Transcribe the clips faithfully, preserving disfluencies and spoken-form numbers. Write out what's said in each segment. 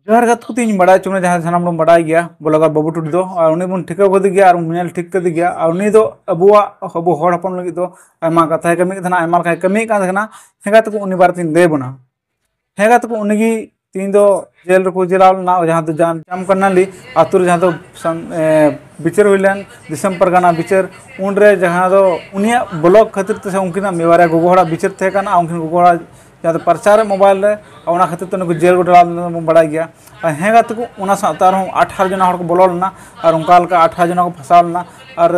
ᱡᱚᱦᱟᱨ ᱜᱟᱛᱮ ᱠᱚ, ᱤᱧ ᱵᱟᱲᱟᱭ ᱦᱚᱪᱚ ᱵᱚᱱᱟ, ᱡᱟᱦᱟᱸ ᱥᱟᱱᱟᱢ ᱵᱚᱱ ᱵᱟᱲᱟᱭ ᱜᱮᱭᱟ, ᱵᱞᱚᱜᱟᱨ ᱵᱟᱹᱵᱩ ᱴᱩᱰᱩ ᱫᱚ, ᱟᱨ ᱩᱱᱤ ᱵᱚᱱ ᱴᱷᱤᱠᱟᱹ ᱠᱟᱫᱮ ᱜᱮᱭᱟ ᱟᱨ ᱵᱚᱱ ᱧᱮᱞ ᱴᱷᱤᱠ ᱠᱟᱫᱮ ᱜᱮᱭᱟ᱾ ᱟᱨ ᱩᱱᱤ ᱫᱚ ᱟᱵᱚᱣᱟᱜ, ᱟᱵᱚ ᱦᱚᱲ ᱦᱚᱯᱚᱱ ᱞᱟᱹᱜᱤᱫ ᱫᱚ ᱟᱭᱢᱟ ᱠᱟᱛᱷᱟᱭ ᱠᱟᱹᱢᱤᱭᱮᱫ ᱠᱟᱱ ᱛᱟᱦᱮᱱᱟ, ᱟᱭᱢᱟ ᱞᱮᱠᱟᱭ ᱠᱟᱹᱢᱤᱭᱮᱫ ᱠᱟᱱ ᱛᱟᱦᱮᱱᱟ᱾ ᱦᱮᱸ ᱜᱟᱛᱮ ᱠᱚ, ᱩᱱᱤ ᱵᱟᱨᱮ ᱛᱤᱧ ᱞᱟᱹᱭ ᱵᱚᱱᱟ᱾ ᱦᱮᱸ ᱜᱟᱛᱮ ᱠᱚ, ᱩᱱᱤ ᱜᱮ ᱛᱤᱦᱤᱧ ᱫᱚ ᱡᱮᱞ ᱨᱮᱠᱚ ᱪᱟᱞᱟᱣ ᱞᱮᱱᱟ, ᱡᱟᱦᱟᱸ ᱫᱚ ᱡᱟᱢ, ᱡᱟᱢ ᱠᱟᱱᱟᱞᱤ ᱟᱛᱳ ᱨᱮ, ᱡᱟᱦᱟᱸ ᱫᱚ ᱥᱟᱱ-, ᱮ, ᱵᱤᱪᱟᱹᱨ ᱦᱩᱭ ᱞᱮᱱ, ᱫᱤᱥᱚᱢ ᱯᱟᱨᱜᱟᱱᱟ ᱵᱤᱪᱟᱹᱨ᱾ ᱩᱱᱨᱮ ᱡᱟᱦᱟᱸ ᱫᱚ ᱩᱱᱤᱭᱟᱜ ᱵᱞᱚᱜ ᱠᱷᱟᱹᱛᱤᱨ ᱛᱮ ᱥᱮ ᱩᱱᱠᱤᱱᱟᱜ ᱢᱤᱫ ᱵᱟᱨᱭᱟ ᱜᱚᱜᱚ ᱦᱚᱲᱟᱜ ᱵᱤᱪᱟᱹᱨ ᱛᱟᱦᱮᱸ ᱠᱟᱱᱟ, ᱩᱱᱠᱤᱱ ᱜᱚᱜᱚ ᱦᱚᱲᱟᱜ ᱡᱟᱦᱟᱸ ᱫᱚ ᱯᱨᱚᱪᱟᱨ ᱢᱳᱵᱟᱭᱤᱞ ᱨᱮ, ᱚᱱᱟ ᱠᱷᱟᱹᱛᱤᱨ ᱛᱮ ᱩᱱᱤ ᱠᱚ ᱡᱮᱞ ᱠᱚ ᱪᱟᱞᱟᱣ ᱞᱮᱱᱟ, ᱵᱚᱱ ᱵᱟᱲᱟᱭ ᱜᱮᱭᱟ᱾ ᱟᱨ ᱦᱮᱸ ᱜᱟᱛᱮ ᱠᱚ, ᱚᱱᱟ ᱥᱟᱶᱛᱮ ᱟᱨᱦᱚᱸ ᱟᱴᱷᱟᱨᱚ ᱡᱚᱱᱟ ᱦᱚᱲ ᱠᱚ ᱵᱚᱞᱚ ᱞᱮᱱᱟ, ᱟᱨ ᱚᱱᱠᱟ ᱞᱮᱠᱟ ᱟᱴᱷᱟᱨᱚ ᱡᱚᱱᱟ ᱠᱚ ᱯᱷᱟᱸᱥᱟᱣ ᱞᱮᱱᱟ, ᱟᱨ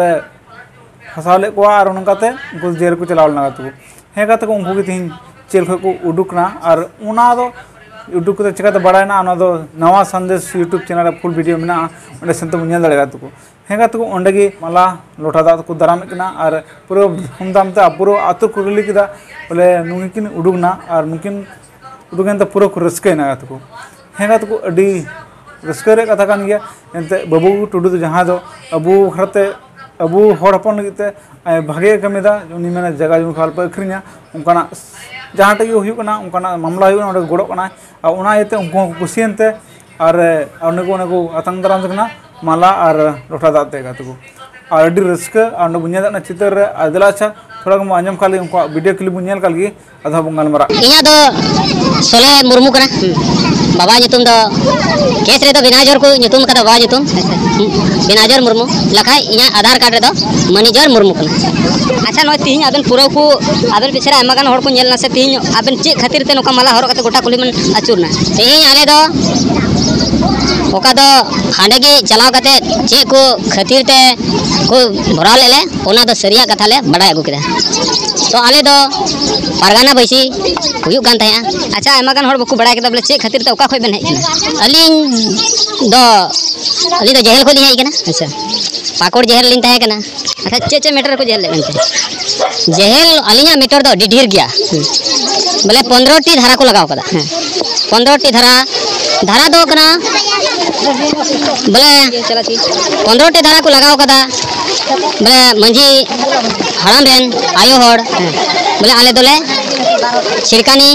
ᱯᱷᱟᱸᱥᱟᱣ ᱞᱮᱫ ᱠᱚᱣᱟ, ᱟᱨ ᱱᱚᱝᱠᱟᱛᱮ ᱩᱱᱠᱩ ᱡᱮᱞ ᱨᱮᱠᱚ ᱪᱟᱞᱟᱣ ᱞᱮᱱᱟ ᱜᱟᱛᱮ ᱠᱚ᱾ ᱦᱮᱸ ᱜᱟᱛᱮ ᱠᱚ, ᱩᱱᱠᱩ ᱜᱮ ᱛᱮᱦᱮᱧ ᱡᱮᱞ ᱠᱷᱚᱱ ᱠᱚ ᱩᱰᱩᱠ ᱮᱱᱟ, ᱟᱨ ᱚᱱᱟ ᱫᱚ ᱩᱰᱩᱠ ᱠᱟᱛᱮ ᱪᱤᱠᱟᱹᱛᱮ ᱵᱟᱲᱟᱭᱮᱱᱟ, ᱚᱱᱟ ᱫᱚ ᱱᱟᱣᱟ ᱥᱟᱸᱫᱮᱥ YouTube ᱪᱮᱱᱮᱞ ᱨᱮ ᱯᱷᱩᱞ ᱵᱷᱤᱰᱤᱭᱳ ᱢᱮᱱᱟᱜᱼᱟ, ᱚᱸᱰᱮ ᱥᱮᱱ ᱛᱮᱵᱚᱱ ᱧᱮᱞ ᱫᱟᱲᱮᱭᱟᱜᱼᱟ ᱜᱟᱛᱮ ᱠᱚ᱾ ᱦᱮᱸ ᱜᱟᱛᱮ ᱠᱚ, ᱚᱸᱰᱮ ᱜᱮ ᱢᱟᱞᱟ ᱞᱚᱴᱟ ᱫᱟᱜ ᱛᱮᱠᱚ ᱫᱟᱨᱟᱢᱮᱫ ᱠᱤᱱᱟ, ᱟᱨ ᱯᱩᱨᱟᱹ ᱫᱷᱩᱢᱫᱷᱟᱢ ᱛᱮ ᱯᱩᱨᱟᱹ ᱟᱹᱛᱩ ᱠᱚ ᱨᱮᱞᱤ ᱠᱮᱫᱟ, ᱵᱚᱞᱮ ᱱᱩᱠᱤᱱ ᱩᱰᱩᱠ ᱮᱱᱟ, ᱟᱨ ᱱᱩᱠᱤᱱ ᱩᱰᱩᱠ ᱮᱱᱛᱮ ᱯᱩᱨᱟᱹ ᱠᱚ ᱨᱟᱹᱥᱠᱟᱹᱭᱮᱱᱟ ᱜᱟᱛᱮ ᱠᱚ᱾ ᱦᱮᱸ ᱜᱟᱛᱮ ᱠᱚ, ᱟᱹᱰᱤ ᱨᱟᱹᱥᱠᱟᱹ ᱨᱮᱭᱟᱜ ᱠᱟᱛᱷᱟ ᱠᱟᱱ ᱜᱮᱭᱟ᱾ ᱮᱱᱛᱮ ᱵᱟᱹᱵᱩ ᱴᱩᱰᱩ ᱫᱚ ᱡᱟᱦᱟᱸᱭ ᱫᱚ ᱟᱵᱚ ᱵᱷᱟᱨᱚᱛ ᱨᱮ, ᱟᱵᱚ ᱦᱚᱲ ᱦᱚᱯᱚᱱ ᱞᱟᱹᱜᱤᱫ ᱛᱮ ᱟᱡ ᱵᱷᱟᱜᱮ ᱠᱟᱹᱢᱤᱭᱮᱫᱟ, ᱩᱱᱤ ᱢᱮᱱᱟ ᱡᱟᱭᱜᱟ ᱡᱚᱢᱤ ᱠᱚ ᱟᱞᱚᱯᱮ ᱟᱹᱠᱷᱨᱤᱧᱟ, ᱚᱱᱠᱟᱱᱟᱜ ᱡᱟᱦᱟᱸ ᱴᱷᱮᱡ ᱜᱮ ᱦᱩᱭᱩᱜ ᱠᱟᱱᱟ, ᱚᱱᱠᱟᱱᱟᱜ ᱢᱟᱢᱞᱟ ᱦᱩᱭᱩᱜ ᱠᱟᱱᱟ, ᱚᱸᱰᱮ ᱜᱚᱲᱚᱜ ᱠᱟᱱᱟᱭ᱾ ᱟᱨ ᱚᱱᱟ ᱤᱭᱟᱹᱛᱮ ᱩᱱᱠᱩ ᱦᱚᱸᱠᱚ ᱠᱩᱥᱤᱭᱮᱱ ᱛᱮ, ᱟᱨ, ᱟᱨ ᱩᱱᱤ ᱠᱚ, ᱚᱱᱮ ᱠᱚ ᱟᱛᱟᱝ ᱫᱟᱨᱟᱢ ᱠᱟᱱᱟ ᱢᱟᱞᱟ ᱟᱨ ᱞᱚᱴᱟ ᱫᱟᱜ ᱛᱮ ᱜᱟᱛᱮ ᱠᱚ᱾ ᱟᱨ ᱟᱹᱰᱤ ᱨᱟᱹᱥᱠᱟᱹ, ᱟᱨ ᱚᱸᱰᱮ ᱵᱚᱱ ᱧᱮᱞ ᱫᱟᱲᱮᱭᱟᱜ ᱠᱟᱱᱟ ᱪᱤᱛᱟᱹᱨ ᱨᱮ᱾ ᱟᱨ ᱫᱮᱞᱟ ᱟᱪᱪᱷᱟ, ᱛᱷᱚᱲᱟ ᱜᱟᱱ ᱵᱚᱱ ᱟᱸᱡᱚᱢ ᱠᱟᱜ ᱞᱮᱜᱮ, ᱩᱱᱠᱩᱣᱟᱜ ᱵᱷᱤᱰᱤᱭᱳ ᱠᱞᱤᱯ ᱵᱚᱱ ᱧᱮᱞ ᱠᱟᱜ ᱞᱮᱜᱮ, ᱟᱫᱚ ᱦᱟᱸᱜ ᱵᱚᱱ ᱜᱟᱞᱢᱟᱨᱟᱜᱼᱟ᱾ ᱤᱧᱟᱹᱜ ᱫᱚ ᱥᱚᱞᱮ ᱢᱩᱨᱢᱩ ᱠᱟᱱᱟ᱾ ᱦᱩᱸ᱾ ᱵᱟᱵᱟ ᱧᱩᱛᱩᱢ ᱫᱚ, ᱠᱮᱥ ᱨᱮᱫᱚ ᱵᱮᱱᱟᱡᱚᱨ ᱠᱚ ᱧᱩᱛᱩᱢ ᱠᱟᱫᱟ, ᱵᱟᱵᱟ ᱧᱩᱛᱩᱢ᱾ ᱟᱪᱪᱷᱟ᱾ ᱦᱩᱸ, ᱵᱮᱱᱟᱡᱚᱨ ᱢᱩᱨᱢᱩ᱾ ᱞᱮᱠᱷᱟᱡ ᱤᱧᱟᱹᱜ ᱟᱫᱷᱟᱨ ᱠᱟᱨᱰ ᱨᱮᱫᱚ ᱢᱟᱹᱱᱤᱡᱚᱨ ᱢᱩᱨᱢᱩ ᱠᱟᱱᱟ᱾ ᱟᱪᱪᱷᱟ, ᱱᱚᱜᱼᱚᱭ ᱛᱤᱦᱤᱧ ᱟᱵᱮᱱ ᱯᱩᱨᱟᱹ ᱠᱚ, ᱟᱵᱮᱱ ᱯᱤᱪᱷᱮ ᱨᱮ ᱟᱭᱢᱟ ᱜᱟᱱ ᱦᱚᱲ ᱠᱚ ᱧᱮᱞ ᱮᱱᱟ ᱥᱮ, ᱛᱤᱦᱤᱧ ᱟᱵᱮᱱ ᱪᱮᱫ ᱠᱷᱟᱹᱛᱤᱨ ᱛᱮ ᱱᱚᱝᱠᱟ ᱢᱟᱞᱟ ᱦᱚᱨᱚᱜ ᱠᱟᱛᱮ ᱜᱚᱴᱟ ᱠᱩᱞᱦᱤ ᱵᱮᱱ ᱟᱹᱪᱩᱨ ᱮᱱᱟ? ᱛᱮᱦᱮᱧ ᱟᱞᱮ ᱫᱚ ᱚᱠᱟ ᱫᱚ ᱦᱟᱸᱰᱮ ᱜᱮ ᱪᱟᱞᱟᱣ ᱠᱟᱛᱮ ᱪᱮᱫ ᱠᱚ ᱠᱷᱟᱹᱛᱤᱨ ᱛᱮ ᱠᱚ ᱵᱷᱚᱨᱟᱣ ᱞᱮᱫ ᱞᱮ, ᱚᱱᱟ ᱫᱚ ᱥᱟᱹᱨᱤᱭᱟᱜ ᱠᱟᱛᱷᱟ ᱞᱮ ᱵᱟᱰᱟᱭ ᱟᱹᱜᱩ ᱠᱮᱫᱟ᱾ ᱛᱚ ᱟᱞᱮ ᱫᱚ ᱯᱟᱨᱜᱟᱱᱟ ᱵᱟᱹᱭᱥᱤ ᱦᱩᱭᱩᱜ ᱠᱟᱱ ᱛᱟᱦᱮᱸᱜᱼᱟ᱾ ᱟᱪᱪᱷᱟ, ᱟᱭᱢᱟ ᱜᱟᱱ ᱦᱚᱲ ᱵᱟᱠᱚ ᱵᱟᱲᱟᱭ ᱠᱮᱫᱟ ᱵᱚᱞᱮ ᱪᱮᱫ ᱠᱷᱟᱹᱛᱤᱨ ᱛᱮ ᱚᱠᱟ ᱠᱷᱚᱡ ᱵᱮᱱ ᱦᱮᱡ ᱠᱟᱱᱟ? ᱟᱹᱞᱤᱧ ᱫᱚ, ᱟᱹᱞᱤᱧ ᱫᱚ ᱡᱟᱦᱮᱞ ᱠᱷᱚᱡ ᱞᱤᱧ ᱦᱮᱡ ᱠᱟᱱᱟ᱾ ᱟᱪᱪᱷᱟ᱾ ᱯᱟᱠᱚᱲ ᱡᱟᱦᱮᱞ ᱞᱤᱧ ᱛᱟᱦᱮᱸ ᱠᱟᱱᱟ᱾ ᱟᱪᱪᱷᱟ, ᱪᱮᱫ ᱪᱮᱫ ᱢᱮᱴᱟᱨ ᱨᱮᱠᱚ ᱡᱟᱦᱮᱞ ᱞᱮᱫ ᱵᱮᱱ ᱛᱮ? ᱡᱟᱦᱮᱞ ᱟᱹᱞᱤᱧᱟᱜ ᱢᱮᱴᱟᱨ ᱫᱚ ᱟᱹᱰᱤ ᱰᱷᱮᱨ ᱜᱮᱭᱟ᱾ ᱦᱩᱸ᱾ ᱵᱚᱞᱮ ᱯᱚᱱᱨᱚ ᱴᱤ ᱫᱷᱟᱨᱟ ᱠᱚ ᱞᱟᱜᱟᱣ ᱠᱟᱫᱟ᱾ ᱦᱮᱸ᱾ ᱯᱚᱱᱨᱚ ᱴᱤ ᱫᱷᱟᱨᱟ, ᱫᱷᱟᱨᱟ ᱫᱚ ᱠᱟᱱᱟ ᱵᱚᱞᱮ ᱯᱚᱱᱨᱚ ᱴᱤ ᱫᱷᱟᱨᱟ ᱠᱚ ᱞᱟᱜᱟᱣ ᱠᱟᱫᱟ᱾ ᱵᱚᱞᱮ ᱢᱟᱹᱡᱷᱤ ᱦᱟᱲᱟᱢ ᱨᱮᱱ ᱟᱭᱳ ᱦᱚᱲ, ᱦᱮᱸ᱾ ᱵᱚᱞᱮ ᱟᱞᱮ ᱫᱚᱞᱮ ᱪᱷᱤᱲᱠᱟᱱᱤ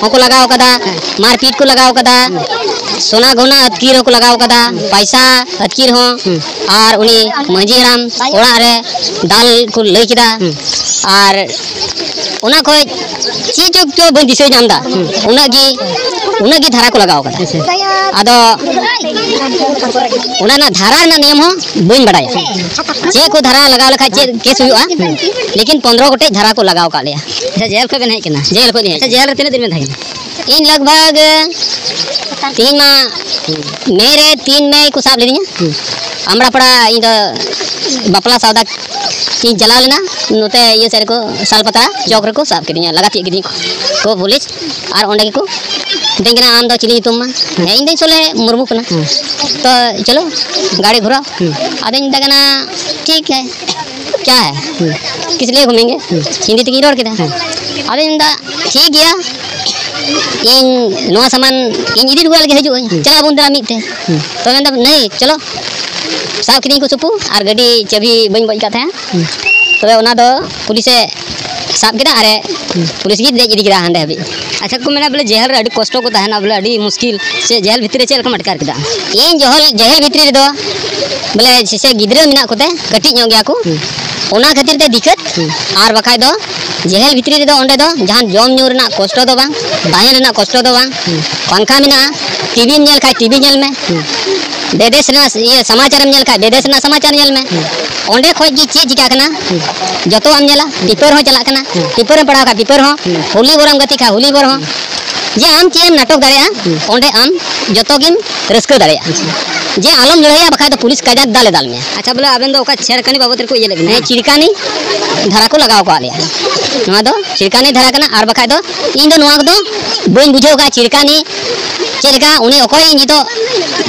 ᱦᱚᱸᱠᱚ ᱞᱟᱜᱟᱣ ᱠᱟᱫᱟ, ᱦᱮᱸ᱾ ᱢᱟᱨᱯᱤᱴ ᱠᱚ ᱞᱟᱜᱟᱣ ᱠᱟᱫᱟ᱾ ᱦᱩᱸ᱾ ᱥᱚᱱᱟ ᱜᱚᱦᱱᱟ ᱟᱹᱛᱠᱤᱨ ᱦᱚᱸᱠᱚ ᱞᱟᱜᱟᱣ ᱠᱟᱫᱟ, ᱯᱟᱭᱥᱟ ᱟᱹᱛᱠᱤᱨ ᱦᱚᱸ, ᱦᱩᱸ᱾ ᱟᱨ ᱩᱱᱤ ᱢᱟᱹᱡᱷᱤ ᱦᱟᱲᱟᱢ ᱚᱲᱟᱜ ᱨᱮ ᱫᱟᱞ ᱠᱚ ᱞᱟᱹᱭ ᱠᱮᱫᱟ᱾ ᱦᱩᱸ᱾ ᱟᱨ ᱚᱱᱟ ᱠᱷᱚᱡ ᱪᱮᱫ ᱪᱚ ᱪᱚ ᱵᱟᱹᱧ ᱫᱤᱥᱟᱹ ᱧᱟᱢ ᱮᱫᱟ, ᱦᱩᱸ᱾ ᱩᱱᱟᱹᱜ ᱜᱮ, ᱩᱱᱟᱹᱜ ᱜᱮ ᱫᱷᱟᱨᱟ ᱠᱚ ᱞᱟᱜᱟᱣ ᱠᱟᱫᱟ᱾ ᱟᱪᱪᱷᱟ᱾ ᱟᱫᱚ ᱚᱱᱟ ᱨᱮᱱᱟᱜ ᱫᱷᱟᱨᱟ ᱨᱮᱱᱟᱜ ᱱᱤᱭᱚᱢ ᱦᱚᱸ ᱵᱟᱹᱧ ᱵᱟᱰᱟᱭᱟ, ᱪᱮᱫ ᱠᱚ ᱫᱷᱟᱨᱟ ᱞᱟᱜᱟᱣ ᱞᱮᱠᱷᱟᱡ ᱪᱮᱫ ᱠᱮᱥ ᱦᱩᱭᱩᱜᱼᱟ, ᱞᱮᱠᱤᱱ ᱯᱚᱱᱨᱚ ᱜᱚᱴᱮᱡ ᱫᱷᱟᱨᱟ ᱠᱚ ᱞᱟᱜᱟᱣ ᱠᱟᱜ ᱞᱮᱭᱟ᱾ ᱟᱪᱪᱷᱟ, ᱡᱮᱞ ᱠᱷᱚᱡ ᱵᱮᱱ ᱦᱮᱡ ᱠᱟᱱᱟ? ᱡᱮᱞ ᱠᱷᱚᱡ ᱞᱤᱧ ᱦᱮᱡ ᱟᱪᱪᱷᱟ, ᱠᱟᱱᱟ᱾ ᱡᱮᱞ ᱨᱮ ᱛᱤᱱᱟᱹᱜ ᱫᱤᱱ ᱵᱮᱱ ᱛᱟᱦᱮᱸ ᱠᱟᱱᱟ? ᱤᱧ ᱞᱟᱜᱽ ᱵᱷᱟᱜᱽ ᱛᱮᱦᱮᱧ ᱢᱟ ᱢᱮ ᱨᱮ, ᱛᱤᱱ ᱢᱮ ᱠᱚ ᱥᱟᱵ ᱞᱤᱫᱤᱧᱟ᱾ ᱦᱩᱸ᱾ ᱟᱢᱲᱟᱯᱟᱲᱟ, ᱤᱧ ᱫᱚ ᱵᱟᱯᱞᱟ ᱥᱟᱣᱫᱟ ᱤᱧ ᱪᱟᱞᱟᱣ ᱞᱮᱱᱟ, ᱱᱚᱛᱮ ᱤᱭᱟᱹ ᱥᱮᱫ ᱨᱮᱠᱚ, ᱥᱟᱞᱯᱟᱛᱟ ᱪᱚᱠ ᱨᱮᱠᱚ ᱥᱟᱵ ᱠᱤᱫᱤᱧᱟ, ᱞᱟᱜᱟ ᱛᱤᱭᱳᱜ ᱠᱤᱫᱤᱧ ᱠᱚ ᱯᱩᱞᱤᱥ᱾ ᱟᱨ ᱚᱸᱰᱮ ᱜᱮᱠᱚ ᱢᱤᱛᱟᱹᱧ ᱠᱟᱱᱟ, "ᱟᱢ ᱫᱚ ᱪᱤᱞᱤ ᱧᱩᱛᱩᱢ ᱢᱟ?" ᱦᱮᱸ, ᱤᱧ ᱫᱚᱧ ᱥᱚᱞᱦᱮ ᱢᱩᱨᱢᱩ ᱠᱟᱱᱟ᱾ ᱦᱩᱸ᱾ ᱛᱚ ᱪᱚᱞᱚ ᱜᱟᱹᱰᱤ ᱜᱷᱚᱨᱟᱣ᱾ ᱦᱩᱸ᱾ ᱟᱫᱚᱧ ᱢᱮᱛᱟᱭ ᱠᱟᱱᱟ, "ᱴᱷᱤᱠ ᱦᱮ, ᱠᱭᱟ ᱦᱮ? ᱦᱩᱸ᱾ ᱠᱤᱥ ᱞᱤᱭᱮ ᱜᱷᱩᱢᱮᱝᱜᱮ?" ᱦᱩᱸ᱾ ᱦᱤᱱᱫᱤ ᱛᱮᱜᱮᱧ ᱨᱚᱲ ᱠᱮᱫᱟ᱾ ᱦᱮᱸ᱾ ᱟᱫᱚᱧ ᱢᱮᱱᱫᱟ, "ᱴᱷᱤᱠ ᱜᱮᱭᱟ, ᱤᱧ ᱱᱚᱣᱟ ᱥᱟᱢᱟᱱ ᱤᱧ ᱤᱫᱤ ᱦᱚᱴᱚ ᱠᱟᱜ ᱞᱮᱜᱮ, ᱦᱤᱡᱩᱜ ᱟᱹᱧ, ᱦᱩᱸ᱾ ᱪᱟᱞᱟᱣ ᱵᱚᱱ ᱫᱮᱞᱟ ᱢᱤᱫ ᱛᱮ᱾" ᱦᱩᱸ᱾ ᱛᱚ ᱢᱮᱱᱫᱟ, "ᱱᱟᱹᱭ, ᱪᱚᱞᱚ᱾" ᱥᱟᱵ ᱠᱤᱫᱤᱧ ᱠᱚ ᱥᱩᱯᱩ, ᱟᱨ ᱜᱟᱹᱰᱤ ᱪᱟᱹᱵᱤ ᱵᱟᱹᱧ ᱵᱚᱡ ᱟᱠᱟᱫ ᱛᱟᱦᱮᱸᱫ᱾ ᱦᱩᱸ᱾ ᱛᱚᱵᱮ ᱚᱱᱟ ᱫᱚ ᱯᱩᱞᱤᱥᱮ ᱥᱟᱵ ᱠᱮᱫᱟ, ᱟᱨᱮ ᱦᱩᱸ᱾ ᱯᱩᱞᱤᱥ ᱜᱮ ᱫᱮᱡ ᱤᱫᱤ ᱠᱮᱫᱟ ᱦᱟᱸᱰᱮ ᱦᱟᱹᱵᱤᱡ᱾ ᱟᱪᱪᱷᱟ, ᱠᱚ ᱢᱮᱱᱟ ᱵᱚᱞᱮ ᱡᱮᱦᱮᱞ ᱨᱮ ᱟᱹᱰᱤ ᱠᱚᱥᱴᱚ ᱠᱚ ᱛᱟᱦᱮᱱᱟ, ᱵᱚᱞᱮ ᱟᱹᱰᱤ ᱢᱩᱥᱠᱤᱞ, ᱥᱮ ᱡᱮᱦᱮᱞ ᱵᱷᱤᱛᱨᱤ ᱨᱮ ᱪᱮᱫ ᱞᱮᱠᱟᱢ ᱟᱴᱠᱟᱨ ᱠᱮᱫᱟ? ᱤᱧ ᱡᱚᱦᱚᱞ-, ᱡᱮᱦᱮᱞ ᱵᱷᱤᱛᱨᱤ ᱨᱮᱫᱚ ᱵᱚᱞᱮ ᱡᱮᱥᱮ ᱜᱤᱫᱽᱨᱟᱹ ᱢᱮᱱᱟᱜ ᱠᱚᱛᱮ, ᱠᱟᱹᱴᱤᱡ ᱧᱚᱜ ᱜᱮᱭᱟ ᱠᱚ, ᱦᱩᱸ᱾ ᱚᱱᱟ ᱠᱷᱟᱹᱛᱤᱨ ᱛᱮ ᱫᱤᱠᱠᱟᱹᱛ᱾ ᱦᱩᱸ᱾ ᱟᱨ ᱵᱟᱠᱷᱟᱡ ᱫᱚ ᱡᱮᱦᱮᱞ ᱵᱷᱤᱛᱨᱤ ᱨᱮᱫᱚ ᱚᱸᱰᱮ ᱫᱚ ᱡᱟᱦᱟᱱ ᱡᱚᱢ ᱧᱩ ᱨᱮᱱᱟᱜ ᱠᱚᱥᱴᱚ ᱫᱚ ᱵᱟᱝ, ᱛᱟᱦᱮᱱ ᱨᱮᱱᱟᱜ ᱠᱚᱥᱴᱚ ᱫᱚ ᱵᱟᱝ, ᱦᱩᱸ᱾ ᱯᱟᱝᱠᱷᱟ ᱢᱮᱱᱟᱜᱼᱟ, ᱴᱤᱵᱷᱤᱢ ᱧᱮᱞ ᱠᱷᱟᱡ ᱴᱤᱵᱷᱤ ᱧᱮᱞ ᱢᱮ, ᱦᱩᱸ᱾ ᱵᱤᱫᱮᱥ ᱨᱮᱱᱟᱜ ᱤᱭᱟᱹ ᱥᱚᱢᱟᱪᱟᱨᱮᱢ ᱧᱮᱞ ᱠᱷᱟᱡ ᱵᱤᱫᱮᱥ ᱨᱮᱱᱟᱜ ᱥᱚᱢᱟᱪᱟᱨ ᱧᱮᱞ ᱢᱮ᱾ ᱦᱩᱸ᱾ ᱚᱸᱰᱮ ᱠᱷᱚᱡ ᱜᱮ ᱪᱮᱫ ᱪᱤᱠᱟᱹᱜ ᱠᱟᱱᱟ, ᱦᱩᱸ᱾ ᱡᱚᱛᱚᱣᱟᱜ ᱮᱢ ᱧᱮᱞᱟ, ᱯᱮᱯᱟᱨ ᱦᱚᱸ ᱪᱟᱞᱟᱜ ᱠᱟᱱᱟ, ᱦᱩᱸ᱾ ᱯᱮᱯᱟᱨᱮᱢ ᱯᱟᱲᱦᱟᱣ ᱠᱷᱟᱡ ᱯᱮᱯᱟᱨ ᱦᱚᱸ, ᱦᱩᱸ᱾ ᱦᱩᱞᱤᱵᱚᱨᱮᱢ ᱜᱟᱛᱮ ᱠᱷᱟᱡ ᱦᱩᱞᱤᱵᱚᱨ ᱦᱚᱸ, ᱦᱩᱸ᱾ ᱡᱮ ᱟᱢ ᱪᱮᱫ ᱮᱢ ᱱᱟᱴᱚᱠ ᱫᱟᱲᱮᱭᱟᱜᱼᱟ, ᱦᱩᱸ᱾ ᱚᱸᱰᱮ ᱟᱢ ᱡᱚᱛᱚ ᱜᱮᱢ ᱨᱟᱹᱥᱠᱟᱹ ᱫᱟᱲᱮᱭᱟᱜᱼᱟ᱾ ᱟᱪᱪᱷᱟ᱾ ᱡᱮ ᱟᱞᱚᱢ ᱞᱟᱹᱲᱦᱟᱹᱭᱟ, ᱵᱟᱠᱷᱟᱡ ᱫᱚ ᱯᱩᱞᱤᱥ ᱠᱟᱡᱟᱠ ᱫᱟᱞᱮ ᱫᱟᱞ ᱢᱮᱭᱟ᱾ ᱟᱪᱪᱷᱟ, ᱵᱚᱞᱮ ᱟᱵᱮᱱ ᱫᱚ ᱚᱠᱟ ᱪᱷᱮᱲᱠᱟᱱᱤ ᱵᱟᱵᱚᱫ ᱨᱮᱠᱚ ᱤᱭᱟᱹ ᱞᱮᱫ ᱵᱮᱱᱟ? ᱦᱮᱸ, ᱪᱷᱤᱲᱠᱟᱱᱤ ᱫᱷᱟᱨᱟ ᱠᱚ ᱞᱟᱜᱟᱣ ᱠᱟᱜ ᱞᱮᱭᱟ᱾ ᱱᱚᱣᱟ ᱫᱚ ᱪᱷᱤᱲᱠᱟᱱᱤ ᱫᱷᱟᱨᱟ ᱠᱟᱱᱟ, ᱟᱨ ᱵᱟᱠᱷᱟᱡ ᱫᱚ ᱤᱧ ᱫᱚ ᱱᱚᱣᱟ ᱠᱚᱫᱚ ᱵᱟᱹᱧ ᱵᱩᱡᱷᱟᱹᱣ ᱠᱟᱜᱼᱟ᱾ ᱪᱷᱤᱲᱠᱟᱱᱤ ᱪᱮᱫ ᱞᱮᱠᱟ? ᱩᱱᱤ ᱚᱠᱚᱭ ᱱᱤᱛᱚᱜ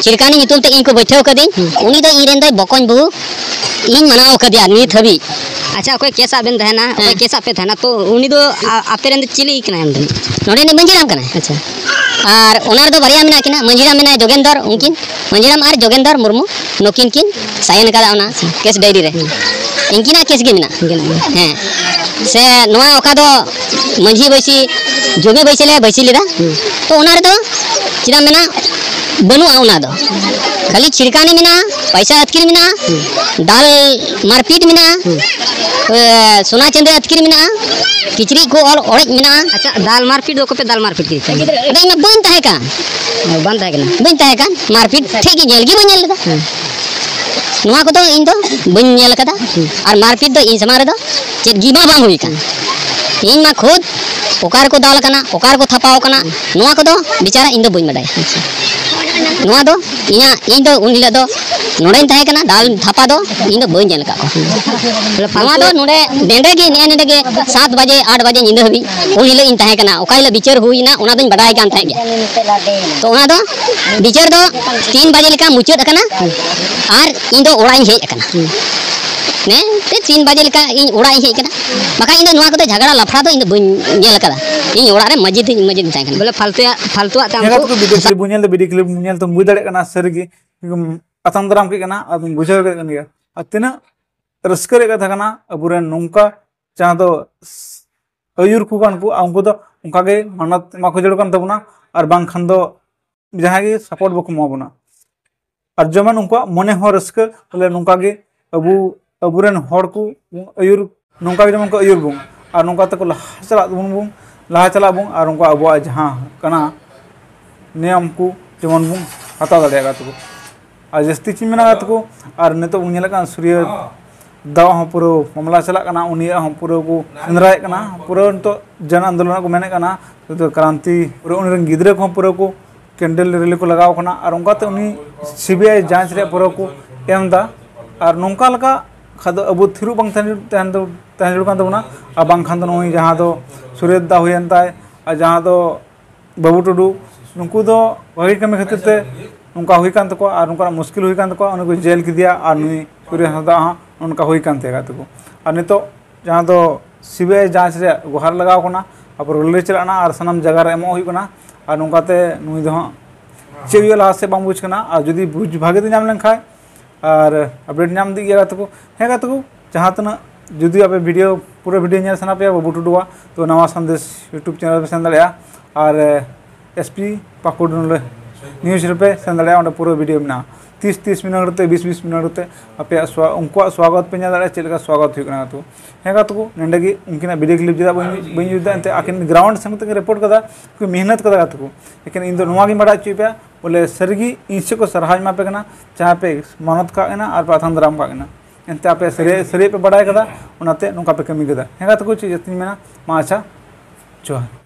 ᱪᱷᱤᱲᱠᱟᱱᱤ ᱧᱩᱛᱩᱢ ᱛᱮ ᱤᱧ ᱠᱚ ᱵᱟᱹᱭᱴᱷᱟᱹᱣ ᱠᱟᱹᱫᱤᱧ, ᱦᱩᱸ᱾ ᱩᱱᱤ ᱫᱚ ᱤᱧ ᱨᱮᱱ ᱫᱚᱭ ᱵᱚᱠᱚᱧ ᱵᱟᱹᱦᱩ, ᱤᱧ ᱢᱟᱱᱟᱣ ᱠᱟᱫᱮᱭᱟ ᱱᱤᱛ ᱦᱟᱹᱵᱤᱡ᱾ ᱟᱪᱪᱷᱟ, ᱚᱠᱚᱭ ᱠᱮᱥ ᱟᱜ ᱵᱮᱱ ᱛᱟᱦᱮᱱᱟ, ᱚᱠᱚᱭ ᱦᱮᱸ᱾ ᱠᱮᱥ ᱟᱜ ᱯᱮ ᱛᱟᱦᱮᱱᱟ, ᱛᱚ ᱩᱱᱤ ᱫᱚ ᱟ-, ᱟᱯᱮ ᱨᱮᱱ ᱫᱚ ᱪᱤᱞᱤ ᱠᱟᱱᱟᱭ ᱩᱱᱤ ᱫᱚ? ᱱᱚᱰᱮᱱᱤᱡ ᱢᱟᱹᱡᱷᱤ ᱦᱟᱲᱟᱢ ᱠᱟᱱᱟᱭ᱾ ᱟᱪᱪᱷᱟ᱾ ᱟᱨ ᱚᱱᱟ ᱨᱮᱫᱚ ᱵᱟᱨᱭᱟ ᱢᱮᱱᱟᱜ ᱠᱤᱱᱟ, ᱢᱟᱹᱡᱷᱤ ᱦᱟᱲᱟᱢ ᱢᱮᱱᱟᱭᱟ ᱡᱳᱜᱮᱱᱫᱚᱨ, ᱩᱱᱠᱤᱱ ᱢᱟᱹᱡᱷᱤ ᱦᱟᱲᱟᱢ ᱟᱨ ᱡᱳᱜᱮᱱᱫᱚᱨ ᱢᱩᱨᱢᱩ, ᱱᱩᱠᱤᱱ ᱠᱤᱱ ᱥᱟᱭᱤᱱ ᱟᱠᱟᱫᱟ ᱚᱱᱟ ᱟᱪᱪᱷᱟ᱾ ᱠᱮᱥ ᱰᱟᱭᱨᱤ ᱨᱮ᱾ ᱦᱩᱸ᱾ ᱤᱱᱠᱤᱱᱟᱜ ᱠᱮᱥ ᱜᱮ ᱢᱮᱱᱟᱜᱼᱟ᱾ ᱤᱱᱠᱤᱱᱟᱜ ᱜᱮ᱾ ᱦᱮᱸ᱾ ᱥᱮ ᱱᱚᱣᱟ ᱚᱠᱟ ᱫᱚ ᱢᱟᱹᱡᱷᱤ ᱵᱟᱹᱭᱥᱤ, ᱡᱩᱢᱤ ᱵᱟᱹᱭᱥᱤ ᱞᱮ ᱵᱟᱹᱭᱥᱤ ᱞᱮᱫᱟ᱾ ᱦᱩᱸ᱾ ᱛᱚ ᱚᱱᱟ ᱨᱮᱫᱚ ᱪᱮᱫᱟᱜ ᱢᱮᱱᱟ, ᱵᱟᱹᱱᱩᱜᱼᱟ ᱚᱱᱟ ᱫᱚ᱾ ᱠᱷᱟᱹᱞᱤ ᱪᱷᱤᱲᱠᱟᱱᱤ ᱢᱮᱱᱟᱜᱼᱟ, ᱯᱚᱭᱥᱟ ᱟᱹᱛᱠᱤᱨ ᱢᱮᱱᱟᱜᱼᱟ, ᱫᱟᱞ ᱢᱟᱨᱯᱤᱴ ᱢᱮᱱᱟᱜᱼᱟ, ᱮ, ᱥᱚᱱᱟ ᱪᱟᱸᱫᱤ ᱟᱹᱛᱠᱤᱨ ᱢᱮᱱᱟᱜᱼᱟ, ᱠᱤᱪᱨᱤᱡ ᱠᱚ ᱚᱞ ᱚᱲᱮᱡ ᱢᱮᱱᱟᱜᱼᱟ᱾ ᱟᱪᱪᱷᱟ, ᱫᱟᱞ ᱢᱟᱨᱯᱤᱴ ᱫᱚ ᱚᱠᱚᱭ ᱯᱮ ᱫᱟᱞ ᱢᱟᱨᱯᱤᱴ ᱠᱮᱫ ᱛᱟᱦᱮᱸᱫ? ᱟᱫᱚ ᱤᱧ ᱢᱟ ᱵᱟᱹᱧ ᱛᱟᱦᱮᱸ ᱠᱟᱱ᱾ ᱚ, ᱵᱟᱝ ᱛᱟᱦᱮᱸ ᱠᱟᱱᱟ᱾ ᱵᱟᱹᱧ ᱛᱟᱦᱮᱸ ᱠᱟᱱ, ᱢᱟᱨᱯᱤᱴ ᱴᱷᱮᱡ ᱜᱮ ᱧᱮᱞ ᱜᱮ ᱵᱟᱹᱧ ᱧᱮᱞ ᱞᱮᱫᱟ᱾ ᱦᱮᱸ᱾ ᱱᱚᱣᱟ ᱠᱚᱫᱚ ᱤᱧ ᱫᱚ ᱵᱟᱹᱧ ᱧᱮᱞ ᱟᱠᱟᱫᱟ᱾ ᱦᱩᱸ᱾ ᱟᱨ ᱢᱟᱨᱯᱤᱴ ᱫᱚ ᱤᱧ ᱥᱟᱢᱟᱝ ᱨᱮᱫᱚ ᱪᱮᱫ ᱜᱮ ᱢᱟ ᱵᱟᱝ ᱦᱩᱭ ᱟᱠᱟᱱ᱾ ᱤᱧ ᱢᱟ ᱠᱷᱩᱫ ᱚᱠᱟ ᱨᱮᱠᱚ ᱫᱟᱞ ᱟᱠᱟᱱᱟ, ᱚᱠᱟ ᱨᱮᱠᱚ ᱛᱷᱟᱯᱟᱣ ᱟᱠᱟᱱᱟ, ᱱᱚᱣᱟ ᱠᱚᱫᱚ ᱵᱮᱪᱟᱨᱟ ᱤᱧ ᱫᱚ ᱵᱟᱹᱧ ᱵᱟᱰᱟᱭᱟ᱾ ᱱᱚᱣᱟ ᱫᱚ ᱤᱧᱟᱹᱜ, ᱤᱧ ᱫᱚ ᱩᱱ ᱦᱤᱞᱳᱜ ᱫᱚ ᱱᱚᱰᱮᱧ ᱛᱟᱦᱮᱸ ᱠᱟᱱᱟ, ᱫᱟᱞ ᱛᱷᱟᱯᱟ ᱫᱚ ᱤᱧ ᱫᱚ ᱵᱟᱹᱧ ᱧᱮᱞ ᱟᱠᱟᱫ ᱠᱚᱣᱟ᱾ ᱱᱚᱣᱟ ᱫᱚ ᱱᱚᱰᱮ, ᱱᱚᱰᱮ ᱜᱮ, ᱱᱮᱜᱼᱮ ᱱᱚᱰᱮ ᱜᱮ ᱥᱟᱛ ᱵᱟᱡᱮ, ᱟᱴ ᱵᱟᱡᱮ ᱧᱤᱫᱟᱹ ᱦᱟᱹᱵᱤᱡ ᱩᱱ ᱦᱤᱞᱳᱜ ᱤᱧ ᱛᱟᱦᱮᱸ ᱠᱟᱱᱟ᱾ ᱚᱠᱟ ᱦᱤᱞᱳᱜ ᱵᱤᱪᱟᱹᱨ ᱦᱩᱭᱱᱟ, ᱚᱱᱟ ᱫᱚᱧ ᱵᱟᱰᱟᱭ ᱠᱟᱱ ᱛᱟᱦᱮᱸᱫ ᱜᱮ᱾ ᱛᱚ, ᱚᱱᱟ ᱫᱚ ᱵᱤᱪᱟᱹᱨ ᱫᱚ ᱛᱤᱱ ᱵᱟᱡᱮ ᱞᱮᱠᱟ ᱢᱩᱪᱟᱹᱫ ᱟᱠᱟᱱᱟ ᱟᱨ ᱤᱧ ᱫᱚ ᱚᱲᱟᱜ ᱤᱧ ᱦᱮᱡ ᱟᱠᱟᱱᱟ᱾ ᱦᱮᱸ, ᱛᱤᱱ ᱵᱟᱡᱮ ᱞᱮᱠᱟ ᱤᱧ ᱚᱲᱟᱜ ᱤᱧ ᱦᱮᱡ ᱟᱠᱟᱱᱟ᱾ ᱵᱟᱠᱷᱟᱱ ᱤᱧ ᱫᱚ ᱱᱚᱣᱟ ᱠᱚᱫᱚ ᱡᱷᱟᱜᱽᱲᱟ ᱞᱟᱯᱷᱲᱟ ᱫᱚ ᱤᱧ ᱫᱚ ᱵᱟᱹᱧ ᱧᱮᱞ ᱟᱠᱟᱫᱟ᱾ ᱤᱧ ᱚᱲᱟᱜ ᱨᱮ ᱢᱟᱹᱡᱷᱤ ᱫᱚ, ᱢᱟᱹᱡᱷᱤ ᱫᱚᱧ ᱛᱟᱦᱮᱸ ᱠᱟᱱᱟ᱾ ᱵᱚᱞᱮ ᱯᱷᱟᱞᱛᱩᱭᱟᱜ, ᱯᱷᱟᱞᱛᱩᱣᱟᱜ ᱛᱮ ᱦᱮᱸ, ᱩᱱᱠᱩ ᱜᱟᱛᱮ ᱠᱚ, video clip ᱵᱚᱱ ᱧᱮᱞ ᱮᱫᱟ, video clip ᱧᱮᱞ ᱛᱮᱢ ᱵᱩᱡᱽ ᱫᱟᱲᱮᱭᱟᱜ ᱠᱟᱱᱟ, ᱥᱟᱹᱨᱤᱜᱮ ᱟᱛᱟᱝ ᱫᱟᱨᱟᱢ ᱠᱮᱫ ᱠᱟᱱᱟ ᱟᱨ ᱵᱚᱱ ᱵᱩᱡᱷᱟᱹᱣ ᱠᱮᱫ ᱠᱟᱱ ᱜᱮᱭᱟ᱾ ᱟᱨ ᱛᱤᱱᱟᱹᱜ ᱨᱟᱹᱥᱠᱟᱹ ᱨᱮᱭᱟᱜ ᱠᱟᱛᱷᱟ ᱠᱟᱱᱟ, ᱟᱵᱚᱨᱮᱱ ᱱᱚᱝᱠᱟ ᱡᱟᱦᱟᱸ ᱫᱚ ᱟᱹᱭᱩᱨ ᱠᱚ ᱠᱟᱱ ᱠᱚ, ᱟᱨ ᱩᱱᱠᱩ ᱫᱚ ᱚᱱᱠᱟ ᱜᱮ ᱢᱟᱱᱚᱛ ᱮᱢᱟ ᱠᱚ ᱡᱟᱹᱨᱩᱲ ᱠᱟᱱ ᱛᱟᱵᱚᱱᱟ, ᱟᱨ ᱵᱟᱝᱠᱷᱟᱱ ᱫᱚ ᱡᱟᱦᱟᱸᱭ ᱜᱮ support ᱵᱟᱠᱚ ᱮᱢᱟ ᱵᱚᱱᱟ᱾ ᱟᱨ ᱡᱮᱢᱚᱱ ᱩᱱᱠᱩᱣᱟᱜ ᱢᱚᱱᱮ ᱦᱚᱸ ᱨᱟᱹᱥᱠᱟᱹ, ᱵᱚᱞᱮ ᱱᱚᱝᱠᱟ ᱜᱮ ᱟᱵᱚ, ᱟᱵᱚᱨᱮᱱ ᱦᱚᱲ ᱠᱚ ᱟᱹᱭᱩᱨ, ᱱᱚᱝᱠᱟ ᱜᱮ ᱡᱮᱢᱚᱱ ᱠᱚ ᱟᱹᱭᱩᱨ ᱵᱚᱱ, ᱟᱨ ᱱᱚᱝᱠᱟ ᱛᱮᱠᱚ ᱞᱟᱦᱟ ᱪᱟᱞᱟᱜ ᱛᱟᱵᱚᱱ, ᱵᱚᱱ ᱞᱟᱦᱟ ᱪᱟᱞᱟᱜ ᱵᱚᱱ, ᱟᱨ ᱩᱱᱠᱩ ᱟᱵᱚᱣᱟᱜ ᱡᱟᱦᱟᱸ ᱠᱟᱱᱟ ᱱᱤᱭᱚᱢ ᱠᱚ ᱡᱮᱢᱚᱱ ᱵᱚᱱ ᱦᱟᱛᱟᱣ ᱫᱟᱲᱮᱭᱟᱜ ᱠᱟᱱ ᱛᱟᱠᱚ᱾ ᱟᱨ ᱡᱟᱹᱥᱛᱤ ᱪᱮᱫ ᱢᱮᱱᱟᱜ ᱛᱟᱠᱚ, ᱟᱨ ᱱᱤᱛᱚᱜ ᱵᱚᱱ ᱧᱮᱞᱮᱫ ᱠᱟᱱ ᱥᱩᱨᱭᱟᱹ ᱫᱟᱣᱟᱜ ᱦᱚᱸ ᱯᱩᱨᱟᱹ ᱢᱟᱢᱞᱟ ᱪᱟᱞᱟᱜ ᱠᱟᱱᱟ, ᱩᱱᱤᱭᱟᱜ ᱦᱚᱸ ᱯᱩᱨᱟᱹ ᱠᱚ ᱥᱮᱸᱫᱽᱨᱟᱭᱮᱫ ᱠᱟᱱᱟ, ᱯᱩᱨᱟᱹ ᱱᱤᱛᱚᱜ ᱡᱚᱱ ᱟᱱᱫᱳᱞᱚᱱ ᱠᱚ ᱢᱮᱱᱮᱫ ᱠᱟᱱᱟ, ᱱᱤᱛᱚᱜ ᱠᱨᱟᱱᱛᱤ, ᱯᱩᱨᱟᱹ ᱩᱱᱤ ᱨᱮᱱ ᱜᱤᱫᱽᱨᱟᱹ ᱠᱚᱦᱚᱸ ᱯᱩᱨᱟᱹ ᱠᱚ candle rally ᱠᱚ ᱞᱟᱜᱟᱣ ᱠᱟᱱᱟ, ᱟᱨ ᱚᱱᱠᱟᱛᱮ ᱩᱱᱤ CBI ᱡᱟᱸᱪ ᱨᱮᱭᱟᱜ ᱯᱩᱨᱟᱹ ᱠᱚ ᱮᱢ ᱮᱫᱟ᱾ ᱟᱨ ᱱᱚᱝᱠᱟ ᱞᱮᱠᱟ ᱠᱷᱟᱡ ᱫᱚ ᱟᱵᱚ ᱛᱷᱤᱨᱚᱜ ᱵᱟᱝ ᱛᱟᱦᱮᱸ, ᱛᱟᱦᱮᱸ, ᱛᱟᱦᱮᱸ ᱡᱟᱹᱨᱩᱲ ᱠᱟᱱ ᱛᱟᱵᱚᱱᱟ, ᱟᱨ ᱵᱟᱝᱠᱷᱟᱱ ᱫᱚ ᱱᱚᱜᱼᱚᱭ ᱡᱟᱦᱟᱸ ᱫᱚ ᱥᱩᱨᱭᱚ ᱫᱟ ᱦᱩᱭᱮᱱ ᱛᱟᱭ, ᱟᱨ ᱡᱟᱦᱟᱸ ᱫᱚ ᱵᱟᱹᱵᱩ ᱴᱩᱰᱩ, ᱱᱩᱠᱩ ᱫᱚ ᱵᱷᱟᱹᱜᱤ ᱠᱟᱹᱢᱤ ᱠᱷᱟᱹᱛᱤᱨ ᱛᱮ ᱱᱚᱝᱠᱟ ᱦᱩᱭ ᱠᱟᱱ ᱛᱟᱠᱚᱣᱟ, ᱟᱨ ᱱᱚᱝᱠᱟᱱᱟᱜ ᱢᱩᱥᱠᱤᱞ ᱦᱩᱭ ᱠᱟᱱ ᱛᱟᱠᱚᱣᱟ, ᱩᱱᱤ ᱠᱚ ᱡᱮᱞ ᱠᱮᱫᱮᱭᱟ, ᱟᱨ ᱱᱩᱭ ᱥᱩᱨᱭᱚ ᱦᱟᱸᱥᱫᱟ ᱦᱚᱸ ᱱᱚᱝᱠᱟ ᱦᱩᱭ ᱠᱟᱱ ᱛᱟᱭᱟ ᱜᱟᱛᱮ ᱠᱚ᱾ ᱟᱨ ᱱᱤᱛᱚᱜ ᱡᱟᱦᱟᱸ ᱫᱚ CBI ᱡᱟᱸᱪ ᱨᱮᱭᱟᱜ ᱜᱚᱦᱟᱨ ᱞᱟᱜᱟᱣ ᱠᱟᱱᱟ, ᱟᱵᱚ ᱨᱮᱞ ᱨᱮ ᱪᱟᱞᱟᱜ ᱠᱟᱱᱟ ᱟᱨ ᱥᱟᱱᱟᱢ ᱡᱟᱭᱜᱟ ᱨᱮ ᱮᱢᱚᱜ ᱦᱩᱭᱩᱜ ᱠᱟᱱᱟ, ᱟᱨ ᱱᱚᱝᱠᱟᱛᱮ ᱱᱩᱭ ᱫᱚ ᱦᱟᱸᱜ ᱪᱮᱫ ᱦᱩᱭᱩᱜᱼᱟ ᱞᱟᱦᱟ ᱥᱮᱫ ᱵᱟᱝ ᱵᱩᱡᱽ ᱠᱟᱱᱟ᱾ ᱟᱨ ᱡᱩᱫᱤ ᱵᱩᱡᱽ ᱵᱷᱟᱜᱮ ᱛᱮ ᱧᱟᱢ ᱞᱮᱱᱠᱷᱟᱱ ᱟᱨ update ᱧᱟᱢ ᱤᱫᱤᱜ ᱜᱮᱭᱟ ᱜᱟᱛᱮ ᱠᱚ᱾ ᱦᱮᱸ ᱜᱟᱛᱮ ᱠᱚ, ᱡᱟᱦᱟᱸ ᱛᱤᱱᱟᱹᱜ ᱡᱩᱫᱤ ᱟᱯᱮ video, ᱯᱩᱨᱟᱹ video ᱧᱮᱞ ᱥᱟᱱᱟ ᱯᱮᱭᱟ ᱵᱟᱹᱵᱩ ᱴᱩᱰᱩᱣᱟᱜ, ᱛᱚ ᱱᱟᱣᱟ ᱥᱟᱸᱫᱮᱥ YouTube channel ᱯᱮ ᱥᱮᱱ ᱫᱟᱲᱮᱭᱟᱜᱼᱟ᱾ ᱟᱨ, ᱮ, SP ᱯᱟᱹᱠᱩᱲ ᱱᱚᱰᱮ ᱱᱤᱭᱩᱡᱽ ᱨᱮᱯᱮ ᱥᱮᱱ ᱫᱟᱲᱮᱭᱟᱜᱼᱟ, ᱚᱸᱰᱮ ᱯᱩᱨᱟᱹ ᱵᱷᱤᱰᱤᱭᱳ ᱢᱮᱱᱟᱜᱼᱟ᱾ ᱛᱤᱥ ᱛᱤᱥ ᱢᱤᱱᱤᱴ ᱠᱟᱛᱮ, ᱵᱤᱥ ᱵᱤᱥ ᱢᱤᱱᱤᱴ ᱠᱟᱛᱮ ᱟᱯᱮᱭᱟᱜ ᱥᱣᱟ-, ᱩᱱᱠᱩᱣᱟᱜ ᱥᱣᱟᱜᱚᱛ ᱯᱮ ᱧᱮᱞ ᱫᱟᱲᱮᱭᱟᱜᱼᱟ, ᱪᱮᱫ ᱞᱮᱠᱟ ᱥᱣᱟᱜᱚᱛ ᱦᱩᱭᱩᱜ ᱠᱟᱱᱟ ᱟᱹᱛᱩ᱾ ᱦᱮᱸ ᱜᱟᱛᱮ ᱠᱚ, ᱱᱚᱸᱰᱮ ᱜᱮ ᱩᱱᱠᱤᱱᱟᱜ ᱵᱷᱤᱰᱤᱭᱳ ᱠᱞᱤᱯ ᱪᱮᱫᱟᱜ ᱵᱟᱹᱧ, ᱵᱟᱹᱧ ᱩᱫᱩᱜ ᱮᱫᱟ, ᱮᱱᱛᱮ ᱟᱹᱠᱤᱱ ᱜᱨᱟᱣᱩᱱᱰ ᱥᱮᱱ ᱠᱟᱛᱮ ᱠᱤᱱ ᱨᱤᱯᱳᱨᱴ ᱠᱟᱫᱟ, ᱠᱤᱱ ᱢᱮᱦᱱᱚᱛ ᱠᱟᱫᱟ ᱜᱟᱛᱮ ᱠᱚ᱾ ᱞᱮᱠᱤᱱ ᱤᱧ ᱫᱚ ᱱᱚᱣᱟ ᱜᱤᱧ ᱵᱟᱲᱟᱭ ᱦᱚᱪᱚᱭᱮᱫ ᱯᱮᱭᱟ, ᱵᱚᱞᱮ ᱥᱟᱹᱨᱤᱜᱮ ᱤᱧ ᱥᱮᱫ ᱠᱚ ᱥᱟᱨᱦᱟᱣ ᱮᱢᱟ ᱯᱮ ᱠᱟᱱᱟ, ᱡᱟᱦᱟᱸ ᱯᱮ ᱢᱟᱱᱚᱛ ᱠᱟᱜ ᱠᱟᱱᱟ ᱟᱨ ᱯᱮ ᱟᱛᱷᱟᱝ ᱫᱟᱨᱟᱢ ᱠᱟᱜ ᱠᱟᱱᱟ᱾ ᱮᱱᱛᱮ ᱟᱯᱮ ᱥᱟᱹᱨᱤ, ᱥᱟᱹᱨᱤᱭᱟᱜ ᱯᱮ ᱵᱟᱲᱟᱭ ᱠᱟᱫᱟ, ᱚᱱᱟᱛᱮ ᱱᱚᱝᱠᱟ ᱯᱮ ᱠᱟᱹᱢᱤ ᱠᱟᱫᱟ᱾ ᱦᱮᱸ ᱜᱟᱛᱮ ᱠᱚ, ᱪᱮᱫ ᱡᱟᱹᱥᱛᱤᱧ ᱢᱮᱱᱟ, ᱢᱟ ᱟᱪᱪᱷᱟ, ᱡᱚᱦᱟᱨ᱾